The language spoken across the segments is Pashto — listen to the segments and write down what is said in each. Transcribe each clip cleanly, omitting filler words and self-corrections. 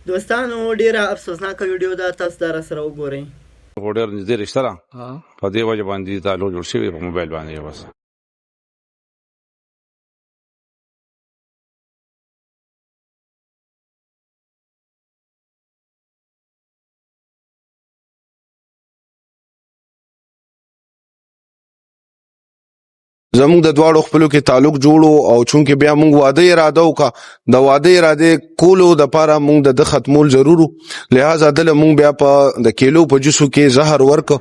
دوستانو ډیره افسوسناکه ویډیو ده، تاسو دا راسره وګورئ. خو ډېر نږدې رشته ده، په دې وجه باندې تعلق جوړ شوی په موبایل باندې بس. زموږ د دواړو خپلو کې تعلق جوړو او چونکه بیا موږ واده اراده وکړه، د واده اراده کولو د پاره موږ د ختمول ضرور، لہذا دله موږ بیا په د کیلو په جوسو کې زهر ورک.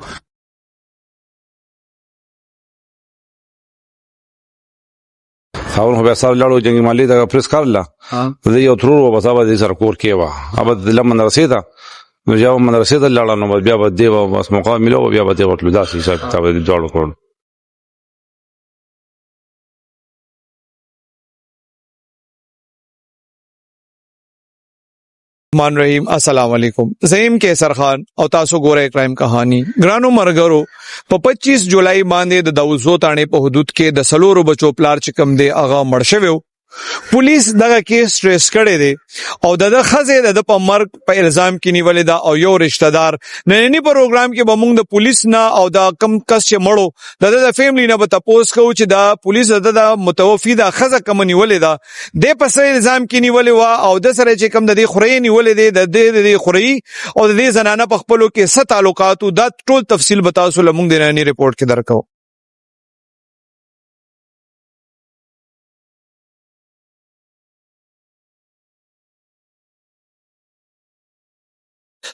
خاون خو بیا سره لاړو جنگي مالی د پریس کارله د یو ترور و، بس هغه سره کور کې و، هغه د لمن رسیدا نو بیا مدرسې ته لاړه، نو بیا به دی بس موقع ملو بیا به دی ورتلو، داسې حساب کتاب دې دواړو کړو. الرحمن الرحیم، السلام علیکم، زیم قیصر خان او تاسو ګورئ کرایم کہانی۔ ګرانو مرګرو، په 25 جولای باندې د داوزو تاڼې په حدود کې د سلورو بچو پلار چې کم دی هغه مړ شوی۔ پولیس دغه کیس ټریس کړی دی او د خزې د په مرګ په الزام کې نیولې ده او یو رشتہ دار۔ نننی پروګرام کې به موږ د پولیس نه او د کم کس چې مړو د د فیملی نه به تپوس کوو چې دا پولیس د د متوفی د خزه کم نیولې ده، د په څه الزام کې نیولې و او د سره چې کم د دې خورې نیولې دی، د دې د خورې او د دې زنانه په خپلو کې څه تعلقات، دا ټول تفصیل به تاسو له موږ د نننی رپورټ کې درکو۔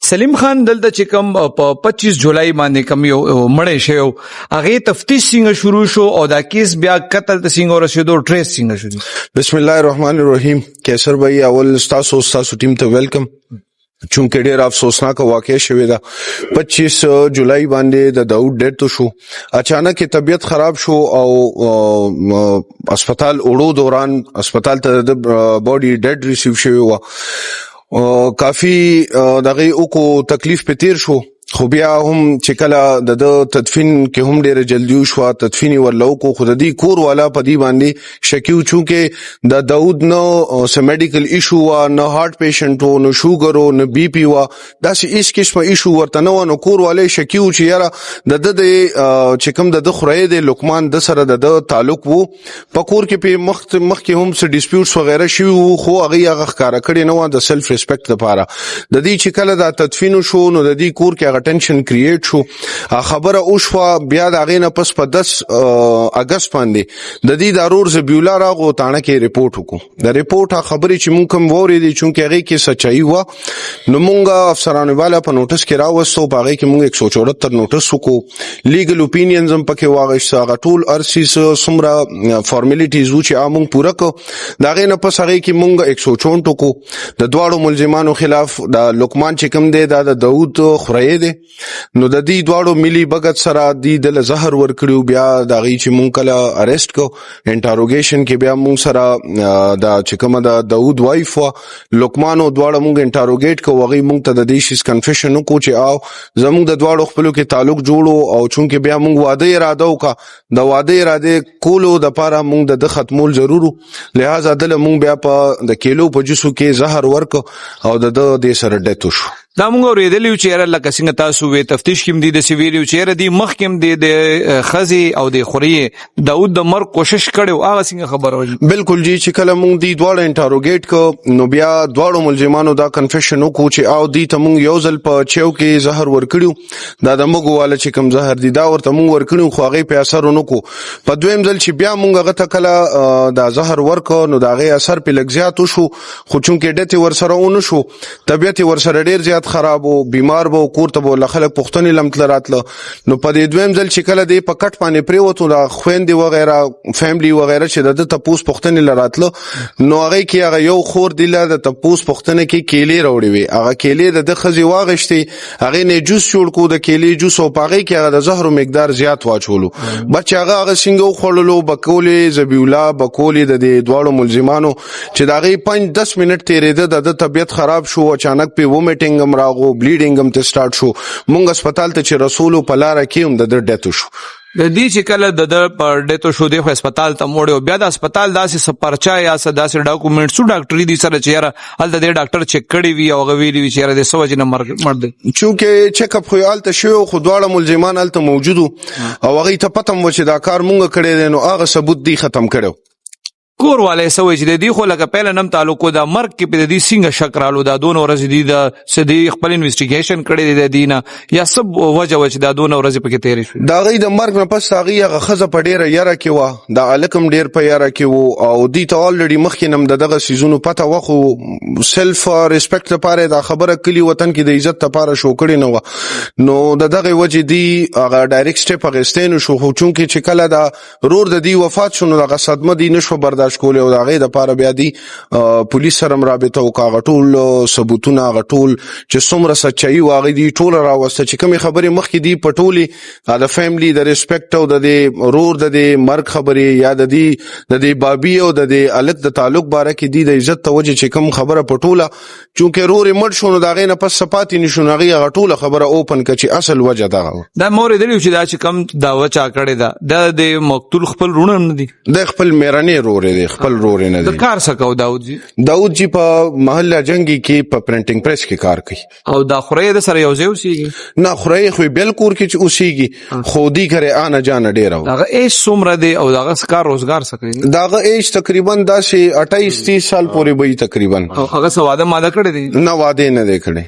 سلیم خان، دلته چې کوم په 25 جولای باندې کوم یو مړی شوی، هغه تفتیش څنګه شروع شو او دا کیس بیا قتل ته څنګه ورسېدو، ټریس څنګه شو؟ بسم الله الرحمن الرحیم۔ قیصر بھائی، اول تاسو ټیم ته ویلکم۔ چونکه ډیر افسوسناک واقع شوې ده، 25 جولای باندې د داود ډیت شو، اچانک طبیعت خراب شو او هسپتال وړو دوران هسپتال ته د باډي ډیډ ریسیو شوی و۔ کافی دغه او تکلیف په تیر شو، خو بیا هم چې کله د تدفین کې هم ډیره جلدی شو، تدفین ورلو کو، خو د دې کور والا په دې باندې شکیو، چونکه د داود نه څه میډیکل ایشو وا، نه هارت پیشنټ و، نه شوګر و، نه بی پی وا، داسې هیڅ قسمه ایشو ورته نه و۔ نو کور والے شکیو چې یاره د د چې کوم د خورې د لقمان د سره د تعلق وو، په کور کې په مخ مخکې هم څه ډیسپیوټس وغیرہ شوي وو، خو هغه هغه ښکارا کړی نه و د سلف ریسپیکټ لپاره۔ د دې چې کله دا تدفین شو نو د دې کور کې هغه ټینشن کریټ شو، خبره وشوه۔ بیا د هغې نه پس په 10 اگست باندې د دې د ورور ذبیح الله راغو، تاڼه کې رپورټ وکړو۔ د رپورټ خبرې چې مونږ کوم واورېدې، چونکې هغې کې سچایي وه، نو مونږ افسرانو والا په نوټس کې راوستو۔ په هغې کې مونږ 174 نوټس وکړو، لیګل اوپینینز هم پکې واغېست، هغه ټول ارسیس څومره فارمیلیټیز وو چې هغه مونږ پوره کړو۔ د هغې نه پس هغې کې مونږ 164 وکړو د دواړو ملزمانو خلاف۔ د لقمان چې کوم دی دا د داود خورې دی، نو د دې دواړو ملي بغت سره دی د زهر ورکړیو۔ بیا د هغې چې مونږ کله اریسټ کو، انټروګیشن کې بیا مونږ سره د چې کومه د داود وایف وه، لقمان او دواړه مونږ انټروګیټ کو، هغې مونږ ته د دې شیز کنفیشن وکړو چې آو زمونږ د دواړو خپلو کې تعلق جوړو او چونکه بیا مونږ واده اراده وکړه، د واده اراده کولو د پاره مونږ د ختمول ضرور، لہذا دله مونږ بیا په د کیلو په جوسو کې زهر ورک او د د سره ډیت شو۔ دا موږ اورېدلی چې یاره لکه څنګه تاسو وی تفتیش کې دي د سی ویلو چې یاره دی مخکې دی د خزي او د خوري داود د مرګ کوشش کړو، هغه څنګه خبر وي؟ بالکل جی، چې کله مونږ دی دواړه انټروګیټ کو نو بیا دواړو ملزمانو دا کنفیشن وکړو چې او دی ته مونږ یو ځل په چیو کې زهر ورکړو، دا د مګو والا چې کوم زهر دی دا ورته مونږ ورکړو، خو هغه په اثر ونکو۔ په دویم ځل چې بیا مونږ هغه ته کله دا زهر ورکو نو دا غي اثر په لږ زیات وشو، خو چونکه ډته ورسره ونه شو، طبیعت ورسره ډیر زیات خراب وو، بیمار وو، کور ته به خلک پښتنې لمتل راتله۔ نو په دې دویم ځل چې کله دی په کټ باندې پریوتو، دا خويندې وغیرہ فیملی وغیرہ چې د تپوس پښتنې لراتله، نو هغه کې هغه یو خور دی له د تپوس پښتنې کې کیلې راوړې وي، هغه کیلې د خزي واغشتي، هغه نه جوس جوړ کو، د کیلې جوس، او پاغه کې هغه د زهرو مقدار زیات واچولو۔ بچ هغه هغه څنګه وخوړلو، بکولې ذبیح الله بکولې د دې دواړو ملزمانو چې د هغې 5-10 منټ تېرېده، د ده طبیعت خراب شو، اچانک پې وومیټینګ هم راغو، بلیډینګ هم ته سټارټ شو۔ مونږ هسپتال ته چې رسولو، په لاره کې هم د ده ډیت شو۔ د دې چې کله د ده په ډیتو شو، دی خو هسپتال ته موړی او بیا د هسپتال داسې څه پرچه یا څه داسې ډاکومنټ څو ډاکټري دي سره چې یاره هلته دې ډاکټر چیک کړی وي او هغه ویلي وي چې یاره د څه وجې نه مرګ مړ دی؟ چونکه چیک اپ خو یې هلته شوی و، خو دواړه ملزمان هلته موجود وو او هغوی ته پته هم وه چې دا کار مونږ کړی دی، نو هغه ثبوت دی ختم کړی و. کور والے څه وایي چې د دې خو لکه پهله نم تعلق و، دا مرګ کې په دې څنګه شک رالو؟ دا دونه ورځې دي د څه دی خپل انویسټیګیشن کړی دی د دې نه یا څه وجه وه چې دا دونه ورځې پکې تېرې شوې؟ د هغوی د مرګ نه پس هغوی هغه ښځه په ډېره یره کې وه، دا هلک هم ډېر په یره کې و او دوی ته الریډي مخکې نه هم د دغه څیزونو پته وه، خو سیلف ریسپیکټ لپاره یې دا خبره کلي وطن کې د عزت لپاره شو کړې نه وه، نو د دغې وجې دوی هغه ډایرکټ سټپ اخیستی نه شو. خو چونکې چې کله دا رور د دی وفات شو، نو دغه صدمه دی نشو برداشت کولی او د هغې دپاره بیا دی پولیس سره هم رابطه وکړه. هغه ټول ثبوتونه، هغه ټول چې څومره سچایي وه، هغې دی ټوله راوسته چې کومې خبرې مخکې دی پټولې، د فیملی د ریسپیکټ او د دې رور د دې مرګ خبرې یا د دې د دې بابي او د دې هلک د تعلق باره کې دی د عزت ته وجې چې کوم خبره پټوله، چونکه رور یې مړ شو نو د هغې نه پس څه پاتې نه شو، نو هغې هغه ټوله خبره اوپن کړه چې اصل وجه دغه وه. دا مې اورېدلي چې دا چې کوم دعوه چا کړې ده، دا د مقتول خپل وروڼه نه دي؟ د خپل میرنې رور دی، خپل رور نه د دی. کار څه کو داود جی؟ داود جی په محله جنګي کې په پرنټینګ پریس کې کار کوي. او دا خوره د سره یو ځای اوسېږي؟ نه، خوره خو یې بل کور کې چې اوسېږي، خو دی کره آنه جانه ډېره وه. هغه ایج څومره دی او د هغه کار روزګار څه کوي؟ د هغه ایج تقریبا داسې 28 30 سال پورې به وي تقریبا. او هغه څه واده ماده کړی دی؟ نه، واده نه دی کړی.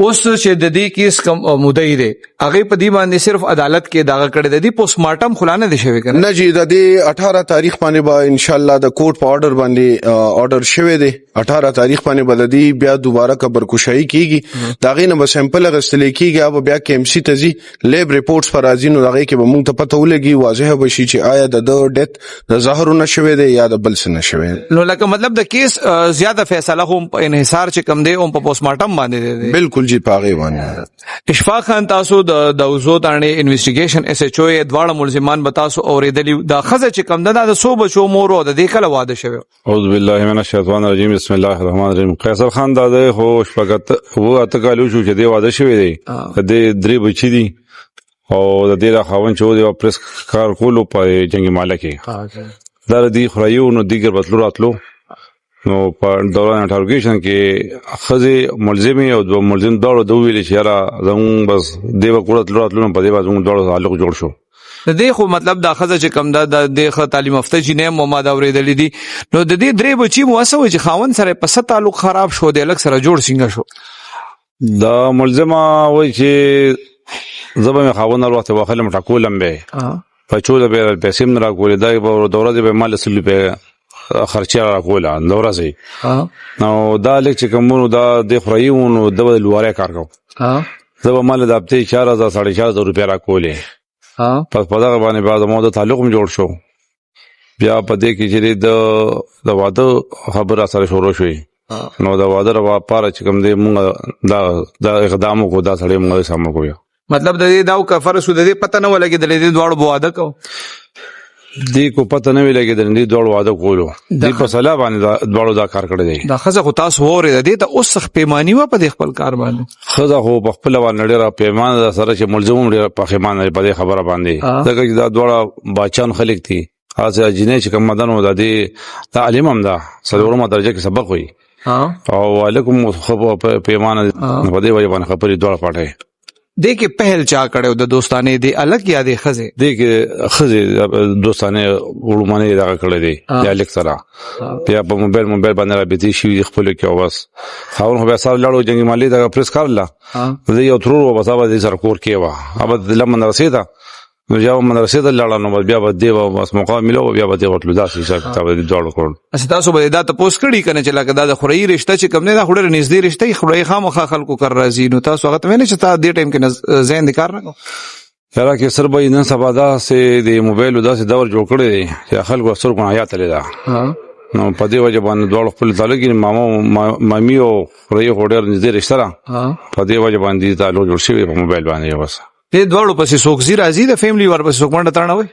اوس چې د دې کیس کوم مدعي دی، هغه په دې باندې صرف عدالت کې دغه کړی دی، د پوسټ مارټم خو لا نه دی شوی کنه؟ نه جی، د دې 18 تاریخ باندې به ان شاء الله د کورټ په آرډر باندې آرډر شوی دی، 18 تاریخ باندې به د دې بیا دوباره قبر کشایي کیږي، د هغې نه به سیمپل اخیستل کیږي، هغه به بیا کې ایم سي ته ځي، لیب ریپورټس پر راځي، نو هغې کې به موږ ته پته ولګي، واضح به شي چې آیا د ده ډیت د زهرو نه شوی دی یا د بل څه نه شوی دی. نو لکه مطلب د کیس زیاته فیصله هم په انحصار چې کم دی هم په پوسټ مارټم باندې دی؟ بالکل جی، په هغې باندې. اشفاق خان، تاسو د دوزو تاڼې انویسټیګیشن ایس ایچ او، دواړه ملزمان به تاسو اورېدلي. دا ښځه چې کم ده، دا د څو بچو مور او د دې کله واده شوی؟ اعوذ بالله من الشیطان الرجیم، بسم الله الرحمن الرحیم. قیصر خان، دا دی خو شپږ اووه اته کالو شو چې دی واده شوی دی، د دې درې بچي دي او د دې د خاوند چې و دی پریس کار کولو په جنګي ماله کې. دا د دې خورایو نو دیګر بتلو راتلو، نو په دوران انټروګیشن کې ښځې ملزمې او دوه ملزم دواړو د وویل چې یاره زموږ بس دی به کوره تلو راتلو، نو په دې باندې زموږ دواړو تعلق جوړ شو. د دې خو مطلب دا ښځه چې کم ده، د دې ښه تعلیم یافته جینۍ مو ما دا اورېدلې دي، نو د دې درې بچي مو هڅه وي چې خاوند سره په څه تعلق خراب شو، د هلک سره جوړ څنګه شو؟ دا ملزمه وایي چې زه به مې خاوند هر وخت وهلم ټکولم به، په چو د به پیسې هم نه راکولې، دا به د ورځې به ما له 100 روپۍ خرچه راکوله د ورځې. نو دا لیک چې کوم نو دا د خورایي وو، نو د به د لوارې کار کوو، زه به ما له د هفتې 4000 4500 روپۍ راکولې. پس په دغه باندې بیا زموږ د تعلق هم جوړ شو. بیا په دې کې چې د د واده خبره سره شروع شوې، نو د واده لپاره چې کوم دی مونږ دا دا اقدام وکړو، دا سړی مونږ سم وکړو. مطلب د دې دا کفر شو، د دې پته نه ولګېدلې دې دواړو به واده کو؟ دې کو پته نه وی لګېدل، دې دواړو واده کولو، دې په صلاح باندې دواړو دا کار کړی دی. دا ښځه خو تاسو اورېده، دې ته اوس څه پېماني وه په دې خپل کار باندې؟ ښځه خو په خپله باندې ډېره پېمانه ده، سره چې ملزم هم ډېره پښېمانه دی په دې خبره باندې، ځکه چې دا دواړه باچان خلک دي. هسې جینۍ چې کومه ده، نو د دې دا عالم هم ده، څلورمه درجه کې سبق وایي او هلک هم ښه پېمانه دی، نو په دې وجه باندې خبرې دواړه پټې. دې کې پهل چا کړو د دوستانه، دی الک یا دی ښځې؟ دې کې ښځې دوستانه وړومنه دغه کړی دی د هلک سره، بیا په موبایل باندې رابطې شوي دي خپلو کې او بس خاوند خو بیا سره لاړو جنګي مالې دغه پریس کار له د یو ترور و، بس هغه دې سره کور کې وه، هغه له مدرسې ته، نو بیا مدرسې ته لاړه، نو بس بیا به دې بس موقع ملو، بیا به دې ورتلو، داسې حساب کتاب دې دواړو کړل. اچھا، تاسو به دا تپوس کړی کنه چې لکه دا د خوري رشتہ چې کوم نه، دا خوري نږدې رشتہ یې، خوري خامخا خلکو کر راځي، نو تاسو هغه ته ویل چې تا دې ټایم کې ذهن دې کار نه کو؟ یاره کې سر به نن سبا داسې د موبایل داسې دور جوړ کړی دی چې خلکو سترګو نه حیا تللې ده، نو په دې وجه باندې دواړو خپل تعلق یې ماما مامي او خوري خو ډېر نږدې رشته ده، په دې وجه باندې تعلق جوړ شوی په موبایل باندې بس. دې دواړو پسې څوک ځي راځي، د فیملی ورپسې څوک منډه تاڼه وي؟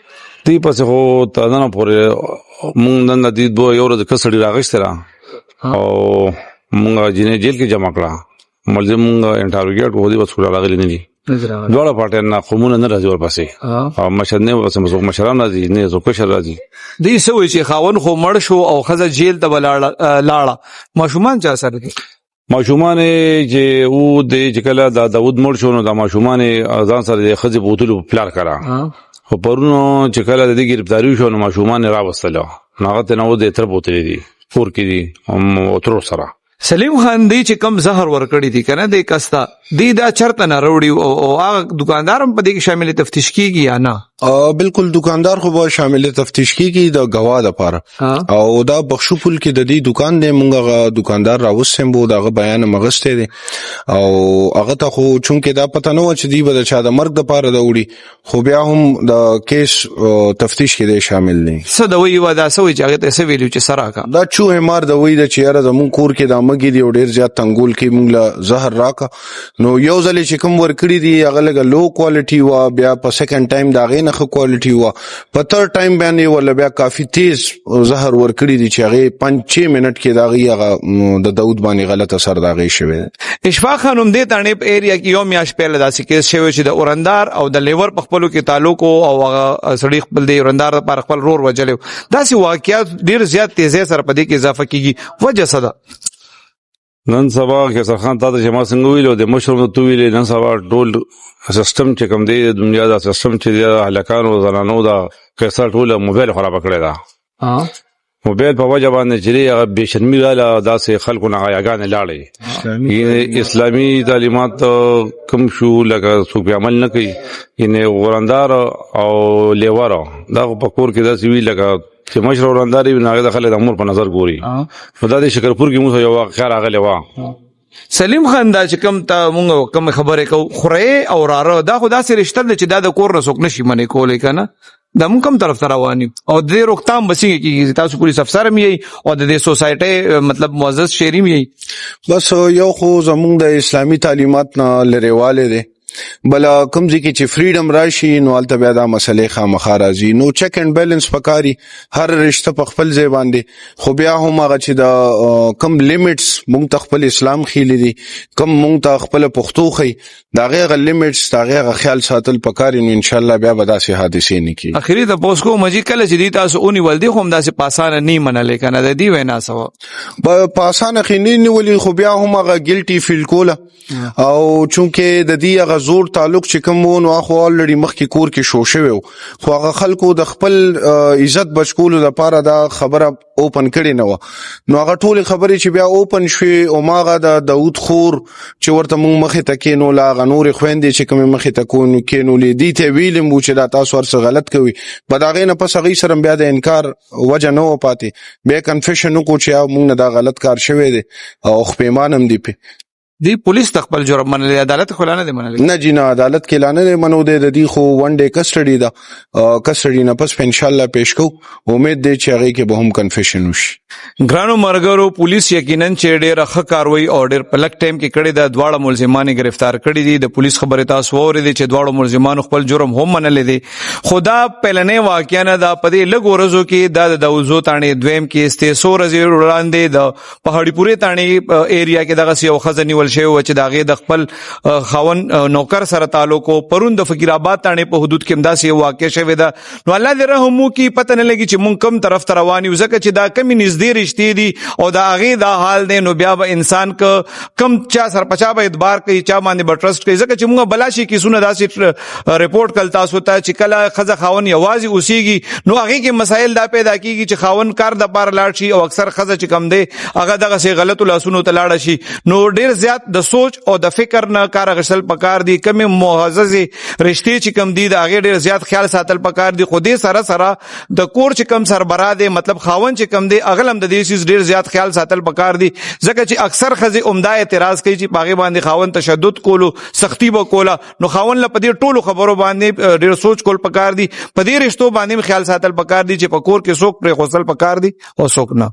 دې پسې خو تر ننه پورې مونږ نن د دې دوه یو ورځ کسړي راغښتې را او مونږ جینۍ جیل کې جمع کړه، ملزم مونږ انټروګیټ وو، دې بس راغلي نه دي. دواړه پارټیان نه قومونه نه راځي ورپسې، او مشر نه ورپسې څوک مشران راځي، نه څوک کشر راځي. دی څه وایي چې خاوند خو مړ شو او ښځه جیل ته ولاړه لاړه، ماشومان چا سره دي؟ ماشومان چې او د چې کله د داود مړ شو نو د ماشومان ځان سره د ښځې بوتلو پلار کرا، خو پرونو چې کله د دې ګرفتاري شو نو ماشومان یې راوستل، نو هغه ته نو د تر بوتلې دي، کور کې دي او ترور سره. سلیم خان، دی چې کم زهر ورکړی دي کنه د کستا دی، دا چرته نه وروړي او هغه دکاندار هم په دې کې شامل تفتیش کیږي یا نه؟ بالکل، دکاندار خو به شامل تفتیش کیږي د گواه د پاره، او دا بخشو پل کې د دې دکان دی. مونږ هغه دکاندار راوستم بو، دغه بیان مغسته دی، او هغه ته خو چونکه دا پته نه و چې دی به د چا د مرګ د پاره دا وړي، خو بیا هم د کیس تفتیش کې دی شامل دی. څه د وی و دا سوي چې هغه ته څه ویلو چې سره کا؟ دا چوه مار د وی د چې یاره زمون کور کې دا مګي دی او ډیر زیات تنګول کې، مونږ له زهر راکا. نو یو ځل چې کوم ورکړي دي هغه لږه لو کوالټي وا، بیا په سیکنډ ټایم دا غې نه ښه کوالټي وا، په تھرډ ټایم باندې ولا بیا کافي تیز زهر ورکړي دي چې هغه 5 6 منټ کې دا غي هغه د داود باندې غلط اثر دا غي شوی. اشفاق خانم، دې تاڼې په ایریا کې یو میاش پهله داسې کیس شوی چې د اورندار او د لیور په خپلو کې تعلق او هغه سړي خپل د اورندار لپاره خپل رور وجلو. داسې واقعیات ډیر زیات تیزی سره په دې کې اضافه کیږي، وجه څه ده؟ نن سبا قیصر خان، تا ته چې ما څنګه ویلو، د مشر ته ویلې، نن سبا ټول سیستم چې کوم دی، د دنیا دا سیستم چې دی، هلکانو زنانو دا قیصر ټول موبایل خراب کړی دا. موبایل په وجه باندې چې هغه بې شرمي رااله، داسې خلکو نه حیاګانې لاړې، یعنی اسلامي تعلیمات کم شو، لکه څوک په عمل نه کوي. یعنی ورندار او لیور دا خو په کور کې داسې وي لکه چې مشر ورندار وي، نو هغه د خلک د مور په نظر ګوري. نو دا د شکرپور کې موږ یو واقعه راغلې وه. سلیم خان، دا چې کم ته مونږ کم خبرې کو، خره او راره دا خو داسې رشته ده چې دا د کور نه څوک نشي منې کولی کنه. دا مونږ کم طرف ته روان یو او د دې روکتام بسنګ کیږي؟ تاسو پولیس افسر هم یې او د دې سوسایټي مطلب معزز شهري هم یې. بس یو خو زمونږ د اسلامي تعلیمات نه لريواله دی، بل کوم ځای کې چې فریډم راشي نو هلته بیا دا مسلې خامخا راځي. نو چیک اینډ بیلنس پکاري، هر رشته په خپل ځای باندې، خو بیا هم هغه چې د کم لیمټس مونږ ته خپل اسلام خېلي دي، کم مونږ ته خپل پښتو خي، دا هغه لیمټس، دا هغه خیال ساتل پکاري، نو ان شاء الله بیا به داسې حادثې نه کیږي. اخري ته پوس کو مجي، کله چې دی تاسو اونی ول دي خو هم داسې پاسانه نه منلې کنه، د دې وینا سو؟ په اسانه خې نه نیولې، خو بیا هم هغه ګیلټي فیل کوله، او چونکه د دې هغه زور تعلق چې کوم وو نو هغه الریډي مخکې کور کې شو شوی، خو هغه خلکو د خپل عزت بچ کولو لپاره دا خبره اوپن کړې نه و. نو هغه ټول خبرې چې بیا اوپن شوې، او ماغه د داود خور چې ورته مونږ مخې ته کینو، لا هغه نورې خویندې چې کومې مخې ته کینولې، دي ته ویلم وو چې دا تاسو هر څه غلط کوي. په د هغې نه پس هغې سره بیا د انکار وجه نه و پاتې، بیا کنفیشن وکړو چې مونږ نه دا غلط کار شوی دی او خپېمان هم دی پې. دی پولیس ته خپل جرم منلی، عدالت خو لا نه دی منلی؟ نه جی نه، عدالت کې لا نه دی منو دی. د دې خو 1 ډے کسټډي ده، کسټډي نه پس په ان شاء الله پیش کو، امید دی چې هغه کې به هم کنفیشن وشي. ګرانو مرګرو، پولیس یقینا چې ډیره ښه کاروي او ډیر په لږ ټایم کې کړی دا، دواړه ملزمان گرفتار کړي دي. د پولیس خبرې تاسو واورېدې چې دواړو ملزمانو خپل جرم هم منلی دی، خو دا پلنې واقعا نه ده. په دې لږ ورځو کې دا د داوزو تاڼې دویم کیس ته، څو ورځې وړاندې د پهاړي پورې تاڼې ایریا کې دغه یو ښځه نیول شوې و چې د هغې د خپل خاون نوکر سره تعلق و. پرون د فقیر آباد تاڼې په حدود کې هم داسې یو واقع شوې ده. نو الله دې رحم وکړي، پته نه لګي چې مونږ کم طرف ته روان یو، ځکه چې دا کمی نږدې رشتې دي او دا هغې دا حال دی، نو بیا به انسان که کم چا سره پچا به اعتبار کوي، چا باندې به ټرسټ کوي؟ ځکه چې مونږ بلا شي کیسونه داسې رپورټ کړل تاسو ته چې کله ښځه خاون یوازې اوسیږي نو هغې کې مسایل دا پیدا کیږي چې خاون کار د پاره لاړ شي او اکثر ښځه چې کم دی هغه دغسې غلطو لاسونو ته لاړه شي. نو ډیر زیات د سوچ او د فکر نه کار اخیستل پکار دي. کمې معززې رشتې چې کم دي، د هغې ډیر زیات خیال ساتل پکار دي، خو دې سره سره د کور چې کم سربراه دی، مطلب خاون چې کم دی، هغه هم د دې څیز ډیر زیات خیال ساتل پکار دي، ځکه چې اکثر ښځې عمده اعتراض کوي چې په هغې باندې خاون تشدد کولو، سختی به کوله. نو خاون له په دې ټولو خبرو باندې ډیر سوچ کول پکار دي. په دې رشتو باندې خیال ساتل پکار دي چې په کور کې څوک پرې خوصل پکار دي او څوک نه.